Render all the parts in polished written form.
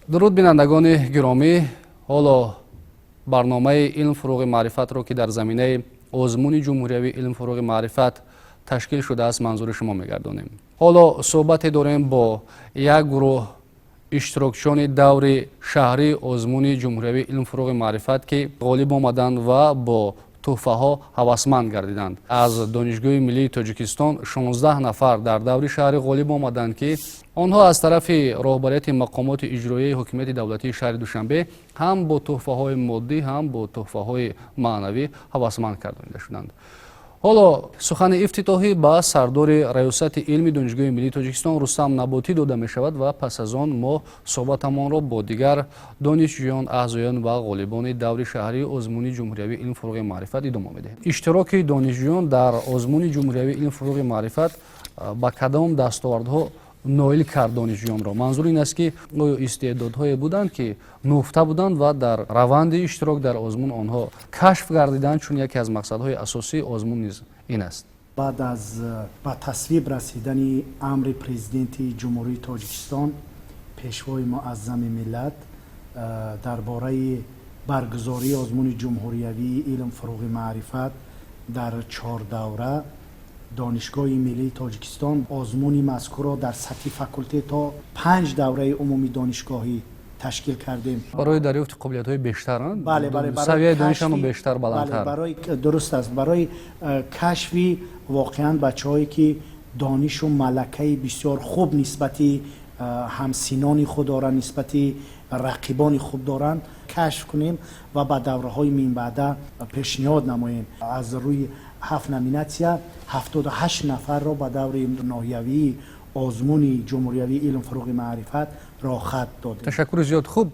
Дуруд, бинандагони гиромӣ! Ҳоло барномаи «Илм, фуруғи маърифатро», ки дар заминаи озмуни ҷумҳуриявии «Илм, фуруғи маърифат» ташкил шудааст, манзури шумо мегардонем. Ҳоло суҳбате дорем бо як гурӯҳ иштирокчиёни даври шаҳрии озмуни ҷумҳуриявии «Илм, фуруғи маърифат», ки ғолиб омаданд ва бо тӯҳфаҳо ҳавасманд гардиданд. Аз Донишгоҳи миллии Тоҷикистон 16 нафар дар даври шаҳрӣ ғолиб омаданд, ки онҳо аз тарафи роҳбарияти мақомоти иҷроияи ҳокимияти давлатии шаҳри Душанбе ҳам бо тӯҳфаҳои моддӣ, ҳам бо тӯҳфаҳои маънавӣ ҳавасманд гардонида шуданд. Ҳоло сухани ифтитоҳӣ ба сардори раёсати илми Донишгоҳи миллии Тоҷикистон Рустам Наботӣ дода мешавад ва пас аз он мо суҳбатамонро бо дигар донишҷӯён, аъзоён ва ғолибони даври шаҳрии озмуни ҷумҳуриявии «Илм, фуруғи маърифат» идома медиҳем. Иштироки донишҷӯён дар озмуни ҷумҳуриявии «Илм, фуруғи маърифат» ба кадом дастовардҳо ноил кард донишҷӯёнро? Манзур ин аст, ки оё истеъдодҳое буданд, ки нуҳуфта буданд ва дар раванди иштирок дар озмун онҳо кашф гардиданд, чун яке аз мақсадҳои асосии озмун низ ин аст. Баъд аз ба тасвиб расидани амри Президенти Ҷумҳурии Тоҷикистон, Пешвои муаззами миллат, дар бораи баргузории озмуни ҷумҳуриявии «Илм, фуруғи маърифат» дар чор давра, Донишгоҳи миллии Тоҷикистон озмуни мазкурро дар сатҳи факултет то панҷ давраи умумии донишгоҳӣ ташкил кардем. Барои дарёфти қобилиятҳои бештар. Бале. Савияи донишамо бештар, баландтар. Барои, дуруст аст, барои кашфи воқеан бачаҳое, ки донишу малакаи бисёр хуб нисбати ҳамсинони худ доранд, нисбати рақибони худ доранд, кашф кунем ва ба давраҳои минбаъда пешниҳод намоем. Аз рӯи ҳафт номинатсия 78 нафарро ба даври ноҳиявии озмуни ҷумҳуриявии «Илм, фуруғи маърифат» роҳхат додем. Ташаккури зиёд. Хуб,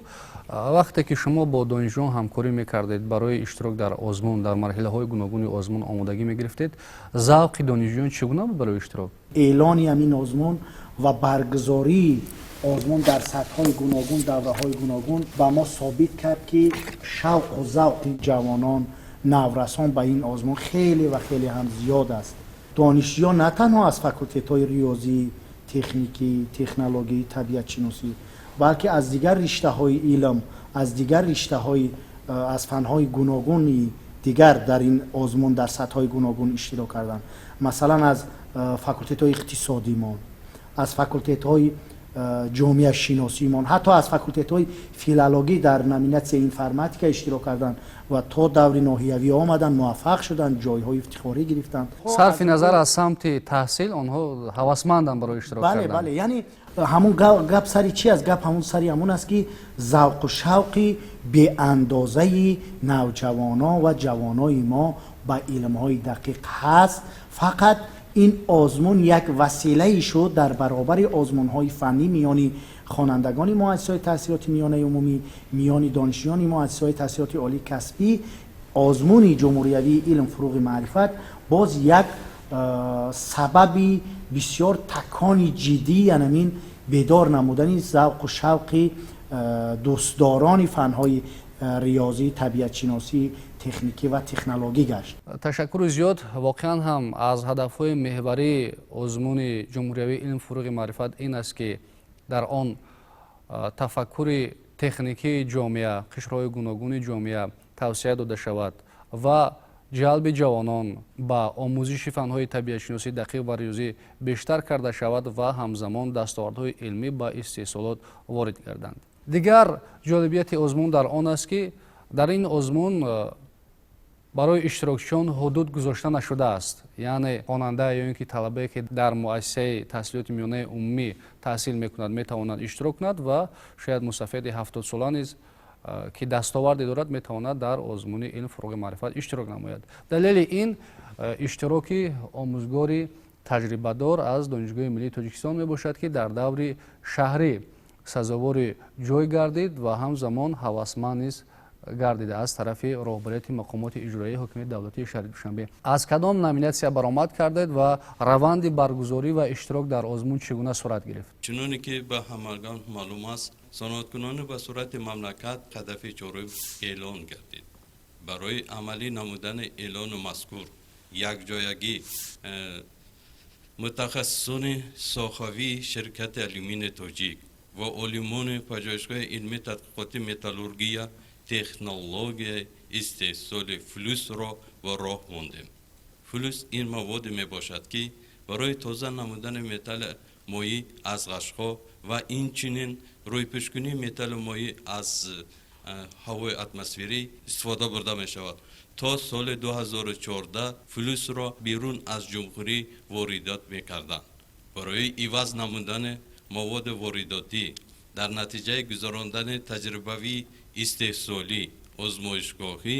вақте ки шумо бо донишҷӯён ҳамкорӣ мекардед барои иштирок дар озмун, дар марҳилаҳои гуногуни озмун омодагӣ мегирифтед, завқи донишҷӯён чӣ гуна буд барои иштирок? Эълони ҳамин озмун ва баргузории озмун дар сатҳҳои гуногун, давраҳои гуногун ба мо собит кард, ки шавқу завқи ҷавонон, наврасон ба ин озмун хеле ва хеле ҳам зиёд аст. Донишҷӯён на танҳо аз факултетҳои риёзӣ, техникӣ, технологӣ, табиатшиносӣ, балки аз дигар риштаҳои илм, аз дигар риштаҳои, аз фанҳои гуногуни дигар дар ин озмун дар сатҳҳои гуногун иштирок карданд. Масалан, аз факултетҳои иқтисодимон, аз факултетҳои ҷомеашиносимон, ҳатто аз факултетҳои филологӣ дар номинатсияи информатика иштирок карданд ва то даври ноҳиявӣ омаданд, муваффақ шуданд, ҷойҳои ифтихорӣ гирифтанд. Сарфи назар аз самти таҳсил, онҳо ҳавасманданд барои иштирок Бале. кардан. Бале, яъне ҳамун гап сари чи аст? Гап ҳамун сари ҳамун аст, ки завқу шавқи беандозаи навҷавонон ва ҷавонои мо ба илмҳои дақиқ ҳаст. Фақат ин озмун як василае шуд дар баробари озмунҳои фаннӣ миёни хонандагони муассисаҳои таҳсилоти миёнаи умумӣ, миёни донишҷӯёни муассисаҳои таҳсилоти олии касбӣ. Озмуни ҷумҳуриявии «Илм, фуруғи маърифат» боз як сабаби бисёр такони ҷиддӣ, янамин бедор намудани завқу шавқи дӯстдорони фанҳои риёзӣ, табиатшиносӣ, техникӣ ва технологӣ гашт. Ташаккури зиёд. Воқеан ҳам, аз ҳадафҳои меҳварии озмуни ҷумҳуриявии «Илм, фуруғи маърифат» ин аст, ки дар он тафаккури техникии ҷомеа, қишрҳои гуногуни ҷомеа тавсия дода шавад ва ҷалби ҷавонон ба омӯзиши фанҳои табиатшиносӣ, дақиқ ва риёзӣ бештар карда шавад ва ҳамзамон дастовардҳои илмӣ ба истеҳсолот ворид гарданд. Дигар ҷолибияти озмун дар он аст, ки дар ин озмун барои иштирокчиён ҳудуд гузошта нашудааст, яъне хонанда ё ин ки талабае, ки дар муассисаи таҳсилоти миёнаи умумӣ таҳсил мекунад, метавонад иштирок кунад ва шояд мусафеди 70-сола низ, ки дастоварде дорад, метавонад дар озмуни «Илм, фуруғи маърифат» иштирок намояд. Далели ин иштироки омӯзгори таҷрибадор аз Донишгоҳи миллии Тоҷикистон мебошад, ки дар даври шаҳрӣ сазовори ҷой гардид ва ҳамзамон ҳавасманд низ гардида аз тарафи роҳбарияти мақомоти иҷроияи ҳокимияти давлатии шаҳри Душанбе. Аз кадом номинатсия баромад кардед ва раванди баргузорӣ ва иштирок дар озмун чӣ гуна сурат гирифт? Чуноне ки ба ҳамагон маълум аст, саноаткунони ба сурати мамлакат ҳадафи чорум эълон гардид. Барои амалӣ намудани эълону мазкур якҷоягӣ мутахассисони соҳавии ширкати Алюмини Тоҷик Ва олимони пажӯҳишгоҳи илмии тадқиқоти металлургия технологияи истеҳсоли флюсро ба роҳ мондем. Флюс ин маводе мебошад, ки барои тоза намудани металли моеъ аз ғашҳо ва инчунин рӯйпӯшкунии металли моеъ аз ҳавои атмосферӣ истифода бурда мешавад. То соли 2014 флюсро берун аз ҷумҳурӣ воридот мекарданд. Барои иваз намудани маводи воридотӣ дар натиҷаи гузарондани таҷрибавии истеҳсолӣ озмоишгоҳӣ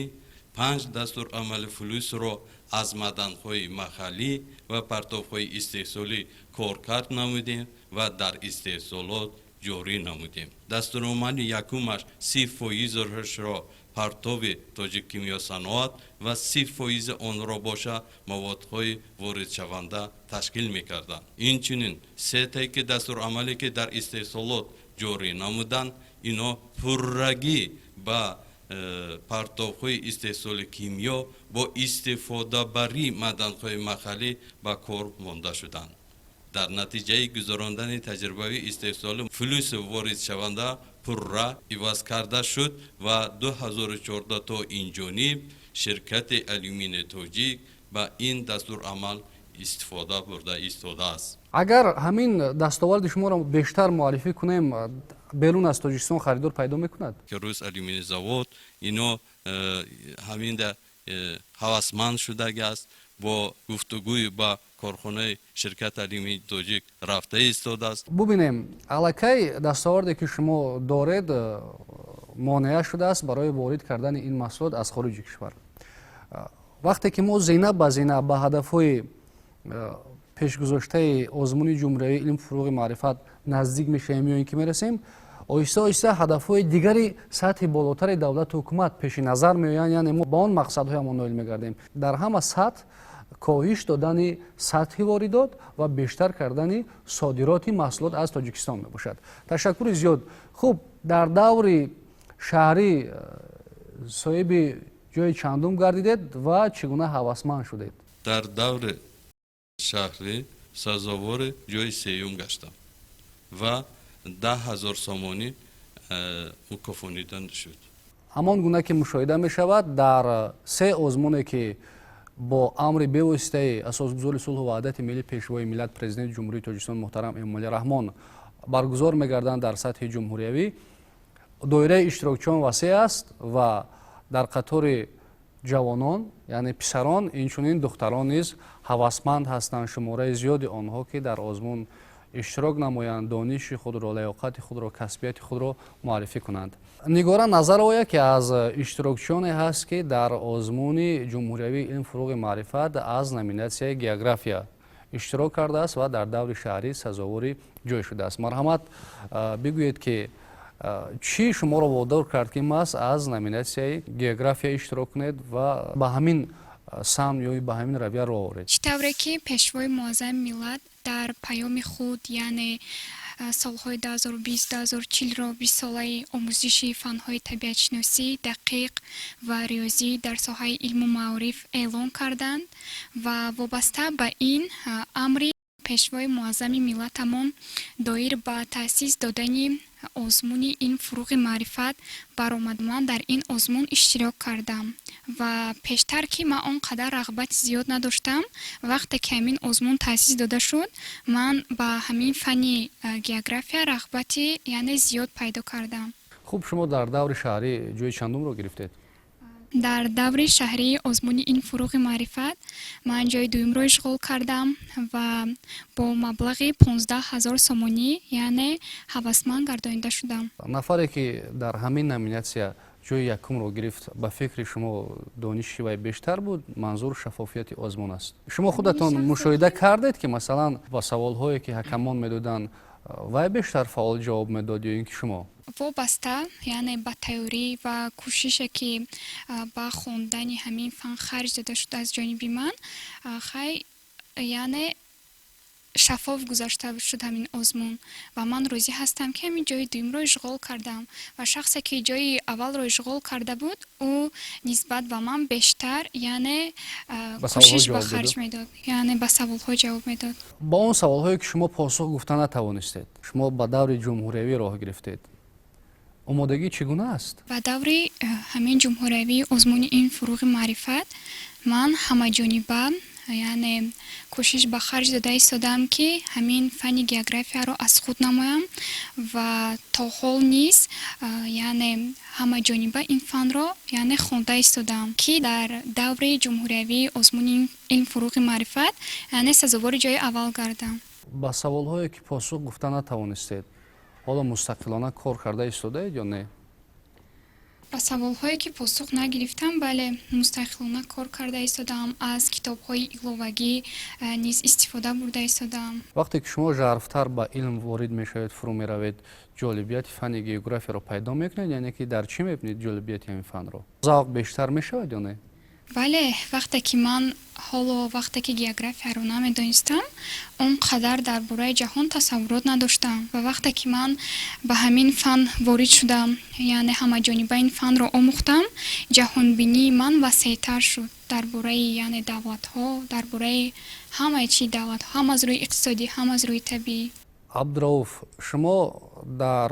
панҷ дастурамали флюсро аз маъданҳои маҳаллӣ ва партовҳои истеҳсолӣ коркард намудем ва дар истеҳсолот ҷорӣ намудем. Дастурамали якумаш 30 фоизашро партови Тоҷиккимиёсаноат ва 30 фоизи онро боша маводҳои воридшаванда ташкил мекарданд. Инчунин сетае ки дастурамале, ки дар истеҳсолот ҷорӣ намуданд, ино пуррагӣ ба партовҳои истеҳсоли кимиё бо истифодабарии маъданҳои маҳаллӣ ба кор монда шуданд. Дар натиҷаи гузарондани таҷрибавии истеҳсоли флюси воридшаванда пурра иваз карда шуд ва 2014 то инҷониб ширкати Алюмини Тоҷик ба ин дастурамал истифода бурда истодааст. Агар ҳамин дастоварди шуморо бештар муаррифӣ кунем, берун аз Тоҷикистон харидор пайдо мекунад? Ки Рус алюминий завод ино ҳаминда ҳавасманд шудаги аст, бо гуфтугӯй ба корхонаи ширкати Алюминий Тоҷик рафта истодааст. Бубинем, аллакай дастоварде, ки шумо доред, монеа шудааст барои ворид кардани ин маҳсулот аз хориҷи кишвар. Вақте ки мо зина ба зина ба ҳадафҳои пешгузоштаи озмуни ҷумҳуриявии илм, фуруғи маърифат наздик мешавем ё ин ки мерасем, оҳиста оҳиста ҳадафҳои дигари сатҳи болотари давлату ҳукумат пеши назар меоянд, яъне мо ба он мақсадҳоямон ноил мегардем. Дар ҳама сатҳ коҳиш додани сатҳи воридот ва бештар кардани содироти маҳсулот аз Тоҷикистон мебошад. Ташаккури зиёд. Хуб, дар даври шаҳрӣ соҳиби ҷои чандум гардидед ва чӣ гуна ҳавасманд шудед? Дар даври шаҳрӣ сазовори ҷои сеюм гаштам ва 10 000 сомонӣ мукофонида шуд. Ҳамон гуна ки мушоҳида мешавад, дар се озмуне, ки бо амри бевоситаи асосгузори сулҳу ваҳдати миллӣ, Пешвои миллат, Президенти Ҷумҳурии Тоҷикистон муҳтарам Эмомалӣ Раҳмон баргузор мегарданд дар сатҳи ҷумҳуриявӣ, доираи иштирокчиён васеъ аст ва дар қатори ҷавонон, яъне писарон, инчунин духтарон низ ҳавасманд ҳастанд. Шумораи зиёди онҳо, ки дар озмун иштирок намоянд, дониши худро, лаёқати худро, касбияти худро муаррифӣ кунанд. Нигора Назарова яке аз иштирокчионе ҳаст, ки дар озмуни ҷумҳуриявии илм, фуруғи маърифат аз номинатсияи география иштирок кардааст ва дар даври шаҳрӣ сазовори ҷой шудааст. Марҳамат, бигӯед, ки чӣ шуморо водор кард, ки маҳз аз номинатсияи география иштирок кунед ва ба ҳамин самт ё ба ҳамин равия роҳ оред? Чӣ тавре ки Пешвои муаззами миллат дар паёми худ, яъне солҳои 2020-2040-ро бистсолаи омӯзиши фанҳои табиатшиносӣ, дақиқ ва риёзӣ дар соҳаи илму маориф эълон карданд ва вобаста ба ин амри Пешвои муаззами миллатамон доир ба таъсис додани озмуни илм, фуруғи маърифат баромад, ман дар ин озмун иштирок кардам. Ва пештар ки ман он қадар рағбати зиёд надоштам, вақте ки ҳамин озмун таъсис дода шуд, ман ба ҳамин фанни география рағбати, яъне, зиёд пайдо кардам. Хуб, шумо дар даври шаҳрӣ ҷои чандумро гирифтед? Дар даври шаҳрии озмуни илм, фуруғи маърифат ман ҷои дуюмро ишғол кардам ва бо маблағи 15 000 сомонӣ, яъне, ҳавасманд гардонида шудам. Нафаре, ки дар ҳамин номинатсия ҷои якумро гирифт, ба фикри шумо, дониши вай бештар буд? Манзур шаффофияти озмун аст. Шумо худатон мушоҳида кардед, ки масалан ба саволҳое, ки ҳакамон медоданд, вай бештар фаъол ҷавоб медод ё ин ки шумо? Вобаста, яъне, ба тайёрӣ ва кӯшише, ки ба хондани ҳамин фан харҷ дода шуд аз ҷониби ман, хай, яъне Шаффоф гузашта шуд ҳамин озмун ва ман розӣ ҳастам, ки ҳамин ҷои дуюмро ишғол кардам ва шахсе, ки ҷои аввалро ишғол карда буд, ӯ нисбат ба ман бештар, яъне кӯшиш ба харҷ медод, яъне ба саволҳо ҷавоб медод. Ба он саволҳое, ки шумо посух гуфта натавонистед, шумо ба даври ҷумҳуриявӣ роҳ гирифтед. Омодагӣ чӣ гуна аст? Ба даври ҳамин ҷумҳуриявии озмуни илм фуруғи маърифат ман ҳамаҷониба, яъне кӯшиш ба харҷ дода истодаам, ки ҳамин фанни географияро аз худ намоям ва то ҳол низ, яъне ҳамаҷониба ин фанро, яъне хонда истодаам, ки дар даври ҷумҳуриявии озмуни илм фуруғи маърифат, яъне сазовори ҷои аввал гардам. Ба саволҳое, ки посух гуфта натавонистед, ҳоло мустақилона кор карда истодаед ё не? Ба саволҳое, ки посух нагирифтам, бале, мустақилона кор карда истодаам, аз китобҳои иловагӣ низ истифода бурда истодаам. Вақте ки шумо жарфтар ба илм ворид мешавед, фурӯ меравед, ҷолибияти фанни географияро пайдо мекунед, яъне ки дар чӣ мебинед ҷолибияти ҳамин фанро? Завқ бештар мешавад ё не? Бале, вақте ки ман ҳоло, вақте ки географияро намедонистам, он қадар дар бораи ҷаҳон тасаввурот надоштам ва вақте ки ман ба ҳамин фан ворид шудам, яъне ҳамаҷониба ин фанро омӯхтам, ҷаҳонбинии ман васеътар шуд дар бораи, яъне давлатҳо, дар бораи ҳамаи чи давлатҳо, ҳам аз рӯи иқтисодӣ, ҳам аз рӯи табиӣ. Абдурауф, шумо дар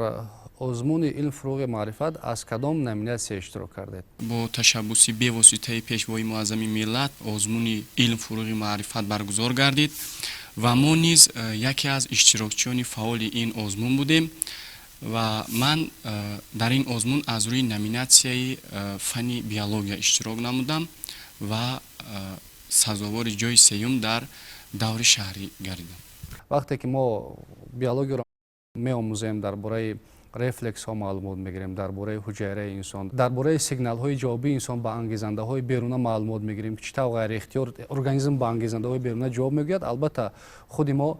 озмуни илм фуруғи маърифат аз кадом номинатсия иштирок кардед? Бо ташаббуси бевоситаи Пешвои муаззами миллат озмуни илм фуруғи маърифат баргузор гардид ва мо низ яке аз иштирокчиёни фаъоли ин озмун будем ва ман дар ин озмун аз рӯи номинатсияи фанни биология иштирок намудам ва сазовори ҷои сеюм дар даври шаҳрӣ гардидам. Вақте ки мо биологияро меомӯзем, дар бораи рефлексҳо маълумот мегирем, дар бораи ҳуҷайраи инсон, дар бораи сигналҳои ҷавобии инсон ба ангезандаҳои беруна маълумот мегирем, ки чӣ тавр ғайриихтиёр организм ба ангезандаҳои беруна ҷавоб мегӯяд. Албатта, худи мо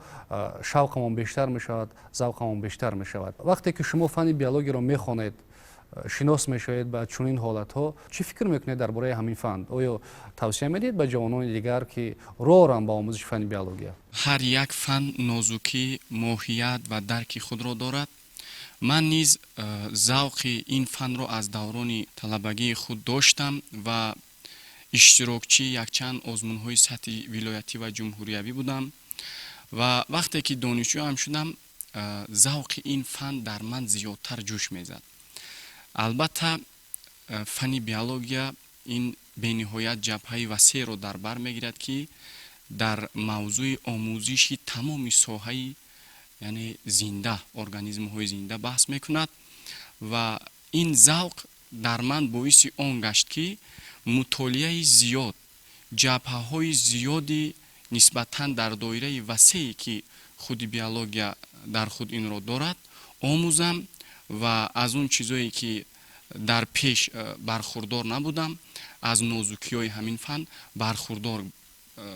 шавқамон бештар мешавад, завқамон бештар мешавад. Вақте ки шумо фанни биологияро мехонед, шинос мешавед ба чунин ҳолатҳо, чӣ фикр мекунед дар бораи ҳамин фан? Оё тавсия медиҳед ба ҷавонони дигар, ки роҳ оранд ба омӯзиши фанни биология? Ҳар як фан нозукӣ, моҳият ва дарки худро дорад. Ман низ завқи ин фанро аз даврони талабагии худ доштам ва иштирокчии якчанд озмунҳои сатҳи вилоятӣ ва ҷумҳуриявӣ будам ва вақте ки донишҷӯам шудам, завқи ин фан дар ман зиёдтар ҷӯш мезад. Албатта, фанни биология ин бениҳоят ҷабҳаи васеъро дар бар мегирад, ки дар мавзӯи омӯзиши тамоми соҳаи, яъне зинда, организмҳои зинда баҳс мекунад ва ин завқ дар ман боиси он гашт, ки мутолиаи зиёд, ҷабҳаҳои зиёди нисбатан дар доираи васее, ки худи биология дар худ инро дорад, омӯзам ва аз он чизое, ки дар пеш бархурдор набудам, аз нозукиҳои ҳамин фан бархурдор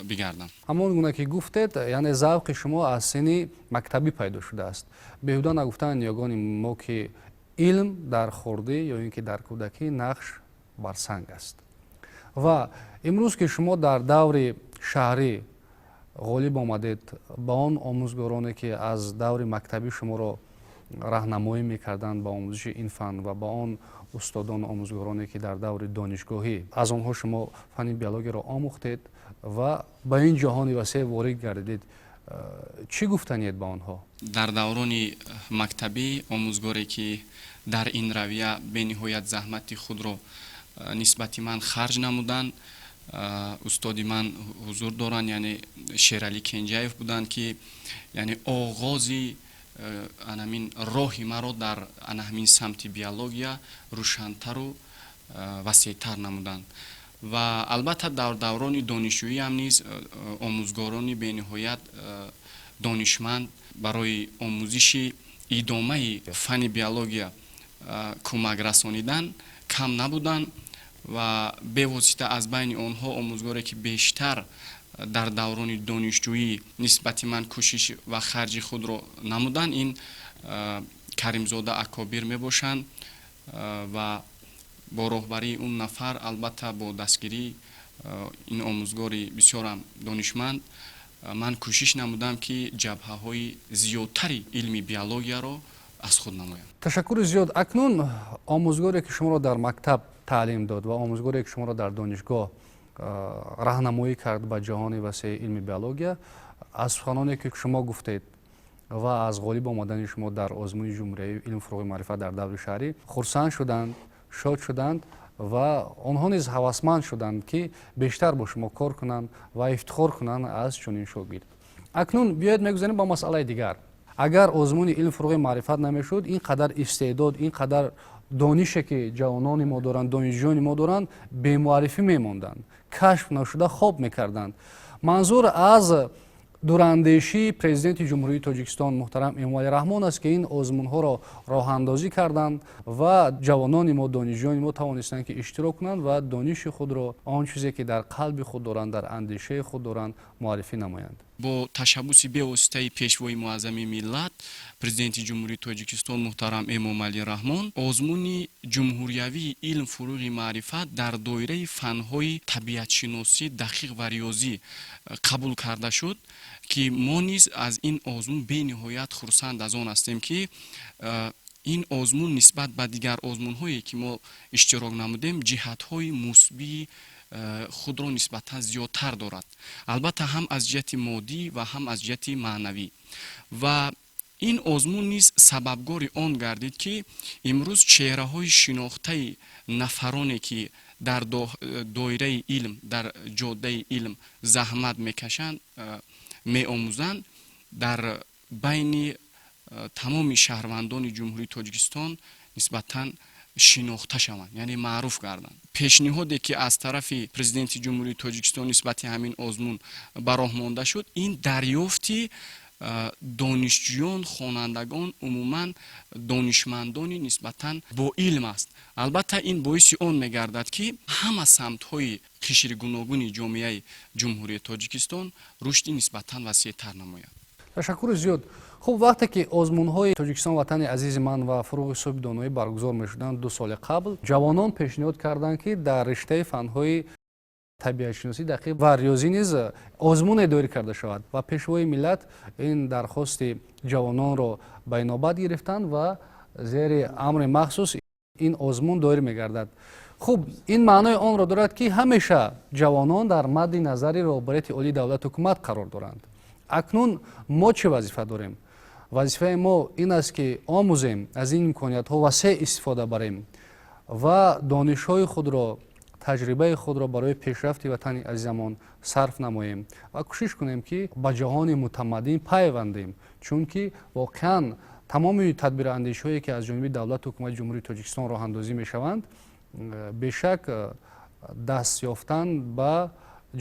бигардам. Ҳамон гуна ки гуфтед, яъне завқи шумо аз синни мактабӣ пайдо шудааст. Беҳуда нагуфтанд ниёгони мо, ки илм дар хурдӣ ё ин ки дар кӯдакӣ нақш бар санг аст. Ва имрӯз, ки шумо дар даври шаҳрӣ ғолиб омадед, ба он омӯзгороне, ки аз даври мактабӣ шуморо раҳнамоӣ мекарданд ба омӯзиши ин фан, ва ба он устодону омӯзгороне, ки дар даври донишгоҳӣ аз онҳо шумо фанни биологияро омӯхтед ва ба ин ҷаҳони васеъ ворид гардидед, чӣ гуфтаниед ба онҳо? Дар даврони мактабӣ омӯзгоре, ки дар ин равия бениҳоят заҳмати худро нисбати ман харҷ намуданд, устоди ман ҳузур доранд, яъне Шералӣ Кенҷаев буданд, ки яъне оғози анамин роҳи маро дар ана ҳамин самти биология рӯшантару васеътар намуданд. Ва албатта, дар даврони донишҷӯиам низ омӯзгорони бениҳоят донишманд барои омӯзиши идомаи фанни биология кӯмак расонидан кам набуданд ва бевосита аз байни онҳо омӯзгоре, ки бештар дар даврони донишҷӯӣ нисбати ман кӯшиш ва харҷи худро намуданд, ин Каримзода Акобир мебошанд ва бо роҳбарии он нафар, албатта бо дастгирии ин омӯзгори бисёрам донишманд. Ман кӯшиш намудам, ки ҷабҳаҳои зиёдтари илми биологияро аз худ намоям. Ташаккури зиёд. Акнун омӯзгоре, ки шуморо дар мактаб таълим дод, ва омӯзгоре, ки шуморо дар донишгоҳ раҳнамоӣ кард ба ҷаҳони васеи илми биология, аз суханоне, ки шумо гуфтед, ва аз ғолиб омадани шумо дар озмуни ҷумҳуриявии илм фурӯғи маърифат дар даври шаҳрӣ хурсанд шуданд, шод шуданд ва онҳо низ ҳавасманд шуданд, ки бештар бо шумо кор кунанд ва ифтихор кунанд аз чунин шогирд. Акнун биёед, мегузарем ба масъалаи дигар. Агар озмуни илм фурӯғи маърифат намешуд, ин қадар истеъдод, ин қадар донише, ки ҷавонони мо доранд, донишҷӯёни мо доранд, бемуаррифӣ мемонданд, кашф нашуда хоб мекарданд. Манзур аз дурандешии Президенти Ҷумҳурии Тоҷикистон муҳтарам Эмомалӣ Раҳмон аст, ки ин озмунҳоро роҳандозӣ карданд ва ҷавонони мо, донишҷӯёни мо тавонистанд, ки иштирок кунанд ва дониши худро, он чизе, ки дар қалби худ доранд, дар андешаи худ доранд, муаррифӣ намоянд. Бо ташаббуси бевоситаи Пешвои муаззами миллат, Президенти Ҷумҳурии Тоҷикистон муҳтарам Эмомалӣ Раҳмон озмуни ҷумҳуриявии илм фурӯғи маърифат дар доираи фанҳои табиатшиносӣ, дақиқ ва риёзӣ қабул карда шуд, ки мо низ аз ин озмун бениҳоят хурсанд аз он ҳастем, ки ин озмун нисбат ба дигар озмунҳое, ки мо иштирок намудем, ҷиҳатҳои мусбии худро нисбатан зиёдтар дорад, албатта, ҳам аз ҷиҳати моддӣ ва ҳам аз ҷиҳати маънавӣ. Ва ин озмун низ сабабгори он гардид, ки имрӯз чеҳраҳои шинохтаи нафароне, ки дар доираи илм, дар ҷодаи илм заҳмат мекашанд, меомӯзанд, дар байни тамоми шаҳрвандони Ҷумҳурии Тоҷикистон нисбатан шинохта шаванд, яъне маъруф гарданд. Пешниҳоде, ки аз тарафи Президенти Ҷумҳурии Тоҷикистон нисбати ҳамин озмун ба роҳ монда шуд, ин дарёфти донишҷӯён, хонандагон, умуман донишмандони нисбатан бо илм аст. Албатта, ин боиси он мегардад, ки ҳама самтҳои қишри гуногуни ҷомеаи Ҷумҳурии Тоҷикистон рушди нисбатан васеътар намояд. Ташаккури зиёд. Хуб, вақте ки озмунҳои Тоҷикистон ватани азизи ман ва фурӯғи субҳи доноӣ баргузор мешуданд 2 соли қабл, ҷавонон пешниҳод карданд, ки дар риштаи фанҳои табиатшиносӣ, дақиқ ва риёзӣ низ озмуне доир карда шавад ва Пешвои миллат ин дархости ҷавононро ба инобат гирифтанд ва зери амри махсус ин озмун доир мегардад. Хуб, ин маънои онро дорад, ки ҳамеша ҷавонон дар мадди назари роҳбарияти олии давлату ҳукумат қарор доранд. Акнун мо чӣ вазифа дорем? Вазифаи мо ин аст, ки омӯзем, аз ин имкониятҳо васеъ истифода барем ва донишҳои худро, таҷрибаи худро барои пешрафти ватани азизамон сарф намоем ва кӯшиш кунем, ки ба ҷаҳони мутамаддин пайвандем, чунки воқеан тамоми тадбирандешиҳое, ки аз ҷониби давлату ҳукумати Ҷумҳурии Тоҷикистон роҳандозӣ мешаванд, бешак даст ёфтан ба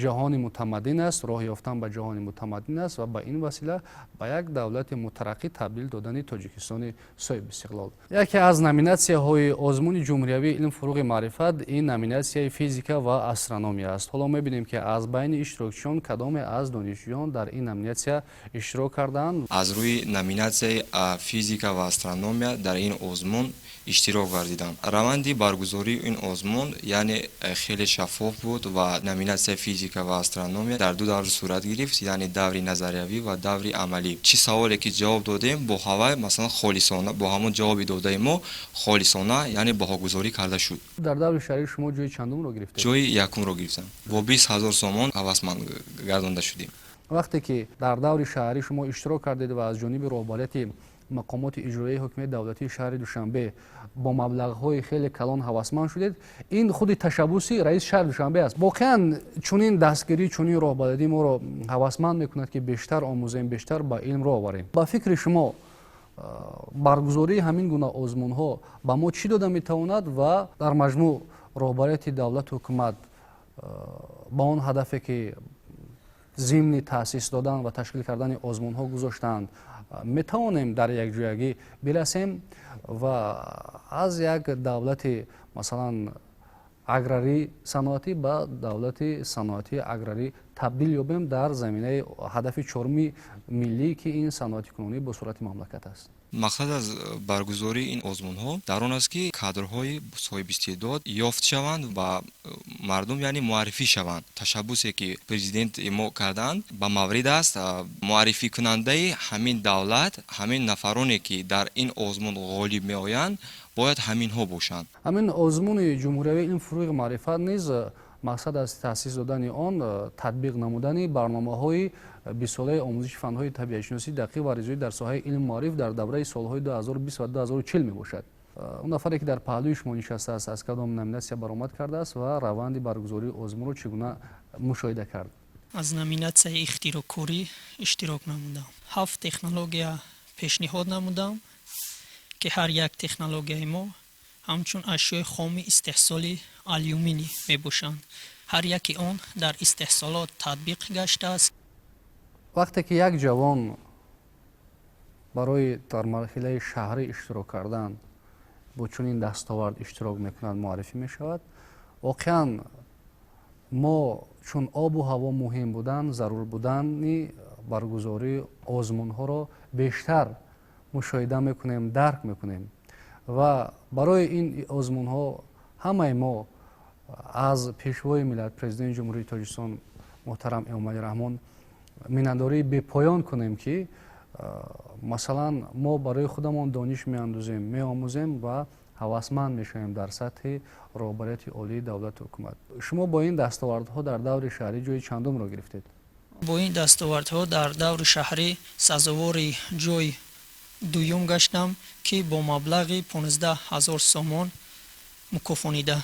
ҷаҳони мутамаддин аст, роҳ ёфтан ба ҷаҳони мутамаддин аст ва ба ин васила ба як давлати мутараққӣ табдил додани Тоҷикистони соҳибистиқлол. Яке аз номинатсияҳои озмуни ҷумҳуриявии илм фурӯғи маърифат ин номинатсияи физика ва астрономия аст. Ҳоло мебинем, ки аз байни иштирокчиён кадоме аз донишҷӯён дар ин номинатсия иштирок кардаанд. Аз рӯи номинатсияи физика ва астрономия дар ин озмун иштирок варзидам. Раванди баргузории ин озмун, яъне, хеле шаффоф буд ва номинатсияи физика ва астрономия дар ду давр сурат гирифт, яъне даври назариявӣ ва даври амалӣ. Чӣ саволе ки ҷавоб додем, бо ҳавай, масалан, холисона, бо ҳамон ҷавоби додаи мо холисона, яъне, баҳогузорӣ карда шуд. Дар даври шаҳрӣ шумо ҷои чандумро гирифтед? Ҷои якумро гирифтам, бо 20 000 сомон ҳавасманд гардонда шудем. Вақте ки дар даври шаҳрӣ шумо иштирок кардед ва аз ҷониби роҳбарияти мақомоти иҷроияи ҳокимияти давлатии шаҳри Душанбе бо маблағҳои хеле калон ҳавасманд шудед, ин худи ташаббуси раиси шаҳри Душанбе аст. Воқеан, чунин дастгирӣ, чунин роҳбаладӣ моро ҳавасманд мекунад, ки бештар омӯзем, бештар ба илм роҳ оварем. Ба фикри шумо, баргузории ҳамин гуна озмунҳо ба мо чӣ дода метавонад ва дар маҷмӯъ роҳбарияти давлату ҳукумат ба он ҳадафе, ки зимни таъсис додан ва ташкил кардани озмунҳо гузоштаанд, метавонем дар якҷоягӣ бирасем ва аз як давлати, масалан, Аграрӣ саноатӣ ба давлати саноатии аграрӣ табдил ёбем дар заминаи ҳадафи чоруми миллӣ, ки ин саноатикунонӣ бо суръати мамлакат аст. Мақсад аз баргузории ин озмунҳо дар он аст, ки кадрҳои соҳибистеъдод ёфт шаванд ва мардум, яъне, муаррифӣ шаванд. Ташаббусе, ки президенти мо карданд, ба маврид аст. Муаррификунандаи ҳамин давлат, ҳамин нафароне, ки дар ин озмун ғолиб меоянд, бояд ҳаминҳо бошанд. Ҳамин озмуни ҷумҳуриявии илм, фуруғи маърифат низ мақсад аз таъсис додани он татбиқ намудани барномаҳои бистсолаи омӯзиши фанҳои табиатшиносӣ, дақиқ ва риёзӣ дар соҳаи илму маориф дар давраи солҳои 2020 ва 2040 мебошад. Он нафаре, ки дар паҳлӯи шумо нишастааст, аз кадом номинатсия баромад кардааст ва раванди баргузории озмунро чӣ гуна мушоҳида кард? Аз номинатсияи ихтироъкорӣ иштирок намудам. Ҳафт технология пешниҳод намудам, ки ҳар як технологияи мо ҳамчун ашёи хоми истеҳсоли алюминий мебошанд. Ҳар яки он дар истеҳсолот татбиқ гаштааст. Вақте ки як ҷавон барои дар марҳилаи шаҳрӣ иштирок кардан бо чунин дастовард иштирок мекунад, муаррифӣ мешавад, воқеан мо чун обу ҳаво муҳим будан, зарур будани баргузории озмунҳоро бештар мушоҳида мекунем, дарк мекунем ва барои ин озмунҳо ҳамаи мо аз Пешвои миллат, Президенти Ҷумҳурии Тоҷикистон муҳтарам Эмомалӣ Раҳмон миннатдории бепоён кунем, ки масалан мо барои худамон дониш меандӯзем, меомӯзем ва ҳавасманд мешавем дар сатҳи роҳбарияти олии давлату ҳукумат. Шумо бо ин дастовардҳо дар даври шаҳрӣ ҷои чандумро гирифтед? Бо ин дастовардҳо дар даври шаҳрӣ сазовори ҷои дуюм гаштам, ки бо маблағи 15 000 сомон мукофонида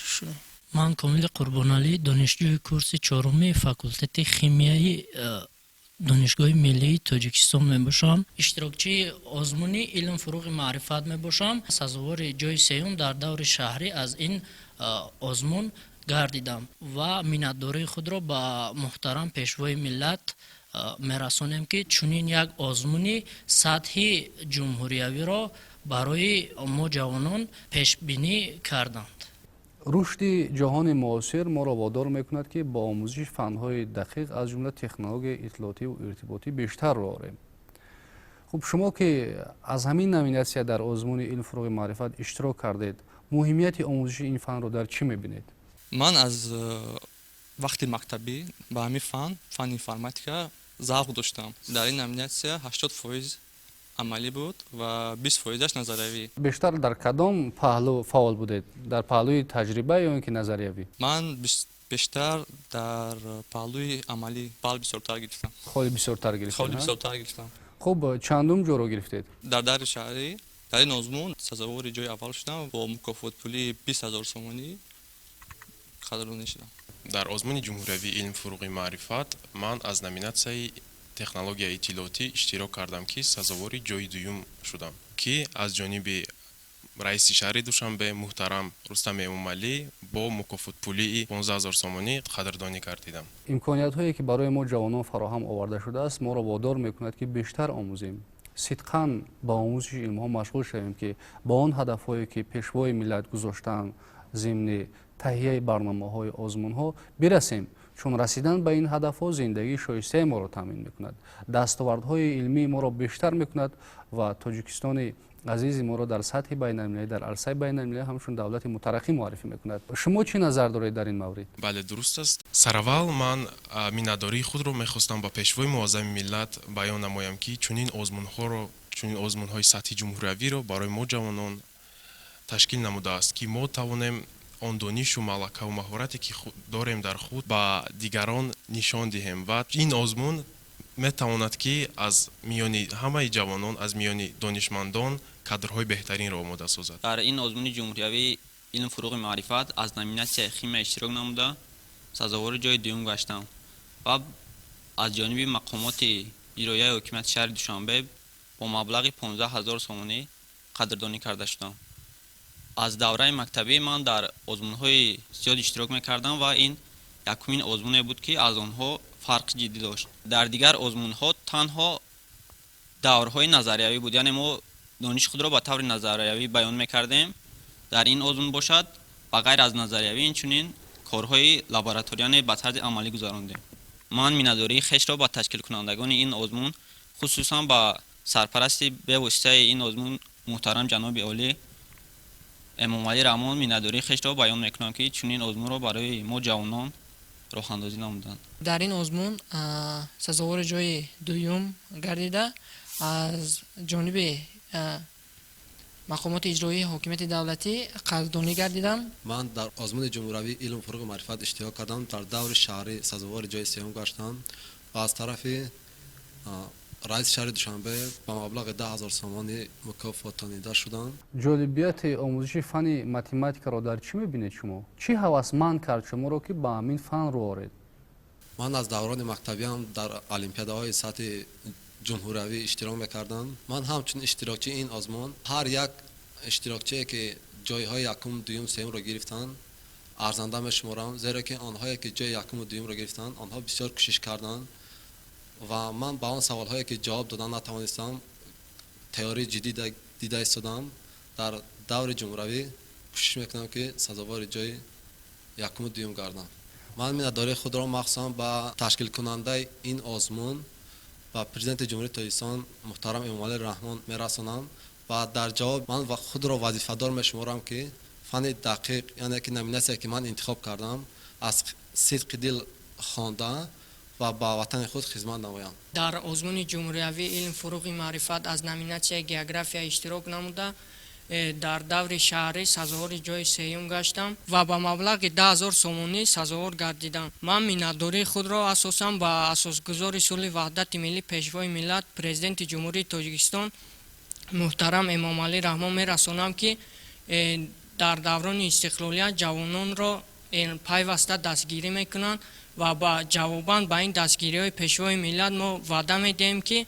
шудам. Ман Комили Қурбоналӣ, донишҷӯи курси чоруми факултети химияи Донишгоҳи миллии Тоҷикистон мебошам, иштирокчии озмуни илм, фуруғи маърифат мебошам. Сазовори ҷои сеюм дар даври шаҳрӣ аз ин озмун гардидам ва миннатдории худро ба муҳтарам Пешвои миллат мерасонем, ки чунин як озмуни сатҳи ҷумҳуриявиро барои мо ҷавонон пешбинӣ карданд. Рушди ҷаҳони муосир моро водор мекунад, ки бо омӯзиши фанҳои дақиқ, аз ҷумла технологияи иттилоотиву иртиботӣ бештар рӯ орем. Хуб, шумо ки аз ҳамин номинатсия дар озмуни илм, фуруғи маърифат иштирок кардед, муҳимияти омӯзиши ин фанро дар чӣ мебинед? Ман аз вақти мактабӣ ба ҳамин фан, фанни информатика, завқ доштам. Дар ин номинатсия 80% амалӣ буд ва 20 фоизаш назариявӣ. Бештар дар кадом паҳлӯ фаъол будед, дар паҳлӯи таҷриба ё ин ки назариявӣ? Ман бештар дар паҳлӯи амалӣ балл бисёртар гирифтам. Холи бисёртар гирифтед? Холи бисёртар гирифтам. Хуб, чандум ҷоро гирифтед? Дар даври шаҳрӣ дар ин озмун сазовори ҷои аввал шудам, бо мукофотпулии 20 000 сомонӣ қадрдонӣ шудам. Дар озмуни ҷумҳуриявии илм, фуруғи маърифат ман аз номинатсияи технологияи иттилоотӣ иштирок кардам, ки сазовори ҷои дуюм шудам, ки аз ҷониби раиси шаҳри Душанбе муҳтарам Рустам Эмомалӣ бо мукофотпулии 15 000 сомонӣ қадрдонӣ гардидам. Имкониятҳое, ки барои мо ҷавонон фароҳам оварда шудааст, моро водор мекунад, ки бештар омӯзем, сидқан ба омӯзиши илмҳо машғул шавем, ки ба он ҳадафҳое, ки Пешвои миллат гузоштаанд зимни таҳияи барномаҳои озмунҳо, бирасем, чун расидан ба ин ҳадафҳо зиндагии шоистаи моро таъмин мекунад, дастовардҳои илмии моро бештар мекунад ва Тоҷикистони азизи моро дар сатҳи байналмилалӣ, дар арсаи байналмилалӣ ҳамчун давлати мутараққӣ муаррифӣ мекунад. Шумо чӣ назар доред дар ин маврид? Бале, дуруст аст. Сараввал ман миннатдории худро мехостам ба Пешвои муаззами миллат баён намоям, ки чунин озмунҳоро, чунин озмунҳои сатҳи ҷумҳуриявиро барои мо ҷавонон ташкил намудааст, ки мо тавонем он донишу малакаву маҳорате, ки дорем дар худ, ба дигарон нишон диҳем. Ва ин озмун метавонад, ки аз миёни ҳамаи ҷавонон, аз миёни донишмандон кадрҳои беҳтаринро омода созад. Дар ин озмуни ҷумҳуриявии илм, фуруғи маърифат аз номинатсияи химия иштирок намуда, сазовори ҷои дуюм гаштам ва аз ҷониби мақомоти иҷроияи ҳокимияти шаҳри Душанбе бо маблағи 15 000 сомонӣ қадрдонӣ карда шудам. Аз давраи мактабӣ ман дар озмунҳои зиёд иштирок мекардам ва ин якумин озмуне буд, ки аз онҳо фарқи ҷиддӣ дошт. Дар дигар озмунҳо танҳо даврҳои назариявӣ буд, яъне мо дониши худро ба таври назариявӣ баён мекардем. Дар ин озмун бошад Ба ғайр аз назариявӣ, инчунин корҳои лабораторияне ба тарзи амалӣ гузарондем. Ман миннатдории хешро ба ташкилкунандагони ин озмун, хусусан ба сарпарасти бевоситаи ин озмун муҳтарам ҷаноби олӣ Эмомалӣ Раҳмон миннатдории хешро баён мекунам, ки чунин озмунро барои мо ҷавонон роҳандозӣ намуданд. Дар ин озмун сазовори ҷои дуюм гардида, аз ҷониби мақомоти иҷроии ҳокимияти давлатӣ қадрдонӣ гардидам. Ман дар озмуни ҷумҳуриявии илм, фуруғи маърифат иштирок кардам. Дар даври шаҳрӣ сазовори ҷои сеюм гаштам ва аз тарафи раиси шаҳри Душанбе ба маблағи 10 000 сомонӣ мукофотонида шудам. Ҷолибияти омӯзиши фанни математикаро дар чӣ мебинед шумо? Чӣ ҳавасманд кард шуморо, ки ба ҳамин фан рӯ оред? Ман аз даврони мактабиам дар олимпиадаҳои сатҳи ҷумҳуриявӣ иштирок мекардам. Ман ҳамчун иштирокчии ин озмун ҳар як иштирокчие, ки ҷойҳои якум, дуюм, сеюмро гирифтанд, арзанда мешуморам, зеро ки онҳое, ки ҷои якуму дуюмро гирифтанд, онҳо бисёр кӯшиш карданд ва ман ба он саволҳое, ки ҷавоб додан натавонистам, тайёрии ҷиддӣ дида истодам. Дар даври ҷумҳуравӣ кӯшиш мекунам, ки сазовори ҷои якуму дуюм гардам. Ман миннатдории худро махсусан ба ташкилкунандаи ин озмун, ба Президенти Ҷумҳурии Тоҷикистон муҳтарам Эмомалӣ Раҳмон мерасонам ва дар ҷавоб ман худро вазифадор мешуморам, ки фанни дақиқ, яъне ки номинатсияе, ки ман интихоб кардам, аз сидқи дил хонда ва ба ватани худ хизмат намоям. Дар озмуни ҷумҳуриявии илм, фуруғи маърифат аз номинатсияи география иштирок намуда, дар даври шаҳрӣ сазовори ҷои сеюм гаштам ва ба маблағи 10 000 сомонӣ сазовор гардидам. Ман миннатдории худро асосан ба асосгузори сулҳи ваҳдати миллӣ, Пешвои миллат, Президенти Ҷумҳурии Тоҷикистон муҳтарам Эмомалӣ Раҳмон мерасонам, ки дар даврони истиқлолият ҷавононро пайваста дастгирӣ мекунанд ва ба ҷавобан ба ин дастгириҳои Пешвои миллат мо ваъда медиҳем, ки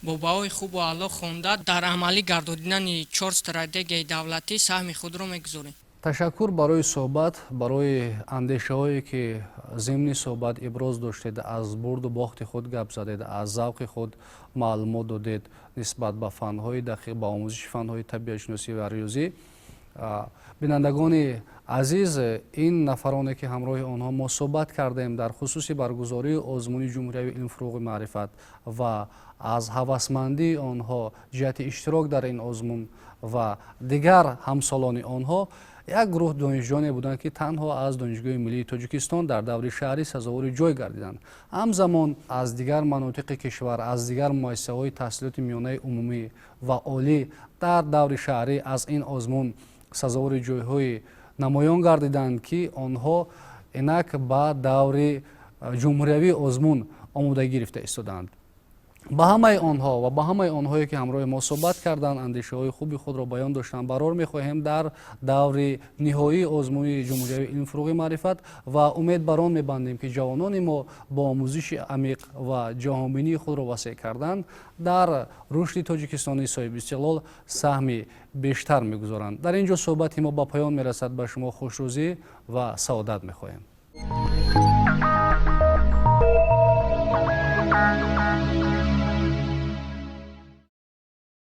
бо баҳои хубу аъло хонда, дар амалӣ гардонидани чор стратегияи давлатӣ саҳми худро мегузорем. Ташаккур барои суҳбат, барои андешаҳое, ки зимни суҳбат иброз доштед, аз бурду бохти худ гап задед, аз завқи худ маълумот додед нисбат ба фанҳои дақиқ, ба омӯзиши фанҳои табиатшиносӣ ва риёзӣ. Бинандагони азиз, ин нафароне, ки ҳамроҳи онҳо мо суҳбат кардем дар хусуси баргузории озмуни ҷумҳуриявии илм, фуруғи маърифат ва аз ҳавасмандии онҳо ҷиҳати иштирок дар ин озмун ва дигар ҳамсолони онҳо, як гурӯҳ донишҷӯёне буданд, ки танҳо аз Донишгоҳи миллии Тоҷикистон дар даври шаҳрӣ сазовори ҷой гардиданд. Ҳамзамон аз дигар манотиқи кишвар, аз дигар муассисаҳои таҳсилоти миёнаи умумӣ ва олӣ дар даври шаҳрӣ аз ин озмун сазовори ҷойҳои намоён гардиданд, ки онҳо инак ба даври ҷумҳуриявии озмун омодагӣ гирифта истодаанд. Ба ҳамаи онҳо ва ба ҳамаи онҳое, ки ҳамроҳи мо суҳбат карданд, андешаҳои хуби худро баён доштанд, барор мехоҳем дар даври ниҳоии озмуни ҷумҳуриявии илм, фуруғи маърифат ва умед бар он мебандем, ки ҷавонони мо бо омӯзиши амиқ ва ҷаҳонбинии худро васеъ кардан дар рушди Тоҷикистони соҳибистиқлол саҳми бештар мегузоранд. Дар ин ҷо суҳбати мо ба поён мерасад. Ба шумо хушрӯзӣ ва саодат мехоҳем.